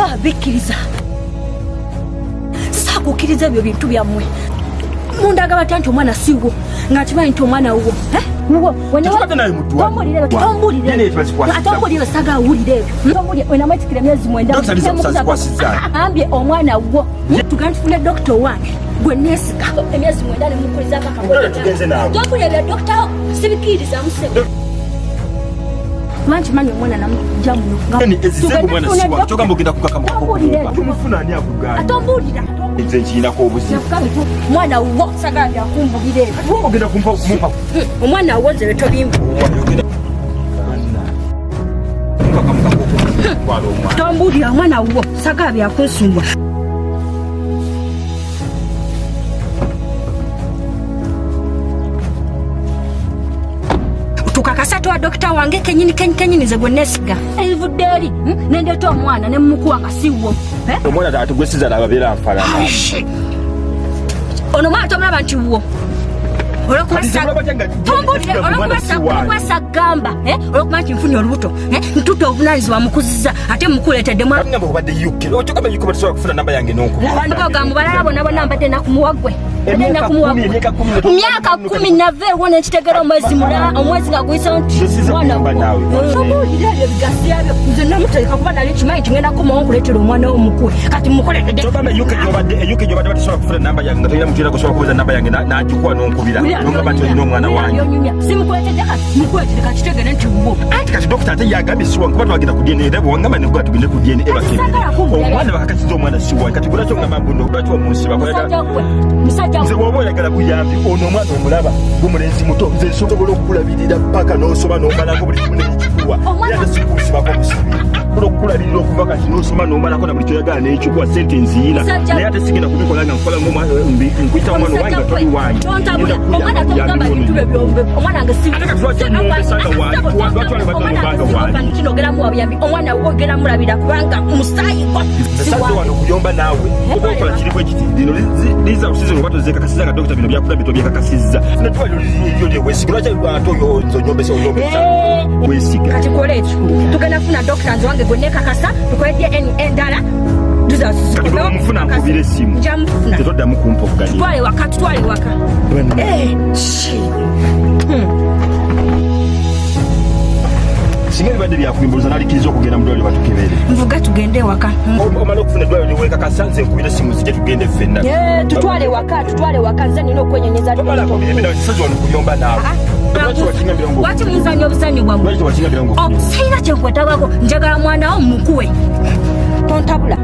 Sabikkiriza, sakukkiriza ebyo bintu byammwe. Mundaga batya nti omwana siwo, nga nkimanyi nti omwana wuwo? Eh? Wuwo. Tetubadde naye mu ddwaliro. Tombulire ebyo, tombulire DNA tebazikwasizza. Tombulire, saga awulire ebyo. Tombulire, wenamwetikira emyezi 9. Dokita Liza kusazikwasizza. Ambye omwana wuwo. Tugende tufune dokita owange gwe neesiga. Emyezi 9 nemukulizako. Dokita, tugenze naawe. Tombulire bya dokita, sibikiriza musebo. Kuba nkimanyi omwana namujja muno. DNA ezize ku mwana siwa. Kyogamba ogenda kukaka mu Tombulire. Tumufuna ani akugaanye? Tombulira. Nze nkirinako obuzibu. Mwana wuwo, sagala byakumbulira ebyo. Wowe ogenda kumpa kumpa. Omwana wuwo, nze betobimbu. Ogenda. Kumpa kamuka k'okutwala omwana. Tombulira, omwana wuwo, sagala byakunsumba. Tukakasa twa dokita wange kenyini kenyini, nze gwe nesiga. Envudde eri nendeeta omwana nemukuwa nga siwo. Eh? Omwana ate gwe sizala ababeera nfalana. Ono mwana tomulaba nti wuwo? Kati nze mulaba Tombulire, omwana si wange. Olwokuba sagamba, eh, olwokuba nti nfunye olubuto, eh, ntutta obuvunanyizibwa mukuziza ate mukuleetedde mwa. Ngamba obadde UK. Okyogamba UK batasobola kufuna namba yange n'onkuba. Ogamba balala bonna bonna mbadde nakumuwa ggwe. Mbadde Emyaka nakumuwa 10, ggwe. emyaka 10, Myaka 10 naveewo nekitegera omwezi mulala, omwezi nga guyise nti Nze size mwana kuyomba wuwo. naawe. Tobuulira ebyo bigasiya byo. Nze namuteeka kuba nali kimanyi nti ngenda kukomawo nkuleetera omwana wo mukwe. Kati mukuleetedde. Kyogamba UK gy'obadde, e UK gy'obadde batasobola kufuna namba yange nga tolina mutera kusobola kubuuza namba yange n'agikuwa n'onkubira. N'ongamba nti olina omwana wange. Simukuleetedde, kati mukuleetedde kakitegere nti wuwo. Anti kati dokita ate yagambye si wange, kuba twagenda ku DNA era bwewangamba nekuga tugende ku DNA bakebere. Saagala kumbulira. Omwana bakakasiza omwana si wange. Kati lwaki ongamba mbu no, lwaki omunsiba? Musajja gwe, musajja Nze gwe. bw'oba oyagala buyambi, ono omwana omulaba gumulenzi muto, nze nsobola okukulabirira paka n'osoma n'omalako buli kimu nekikuwa. Era ate sikunsibako busibi. Nsobola okukulabirira okuva kati n'osoma n'omalako na buli kyoyagala n'ekikuwa, sente nziyina. Musajja- Naye ate sigenda kubikola nga nkola nkuyita omwana owange nga toli wange. Tontabula. Ngenda Omwana kukuyamba tomugamba buyambi bintu bye ono. byombe. Omwana nge si Ate kati lwaki omuwombesa nga wange? Lwaki wali badde omubanga wange? Kinogeramu wabuyambi, omwana wo ogera mulabira kubanga musaayi gwa Nze si sazze wange. wano okuyomba naawe, oba okola kiri bwe kiti, lino liza season oba tozekakasizza nga dokita bino byakulabye tobyekakasizza netwaliro liryo lyewesiga. Lwaki ate oyo nze onyombesa onyombesa Eh, wesiga? Kati kola ekyo, tugenda kufuna dokita nze wange gwe nekakasa, tukole DNA endala. Kati bwe mufuna nkubira essimu. Nja mufuna. Tetoddamu kumpa obuganyi. Tutwale waka, tutwale waka. Eh, shi. Singa ebibadde byakuyimbuliza nalikiriza okugenda mu ddwaliro batukebere. Nvuga tugende ewaka. Omala okufuna eddwaliro lyewekakasa, nze nkubira essimu zijje tugende ffenna. Eh, tutwale waka, tutwale waka, nze nina okwenyonyeza. Tomalako mirembe nawe, sazi wano kuyomba naawe. Lwaki wakinga mirongo? Waki muzanya obuzanyo bwammwe? Lwaki tewakinga mirongo? Oh, sirina kyenkwetagako, njagala mwana wo mukuwe. Tontabula.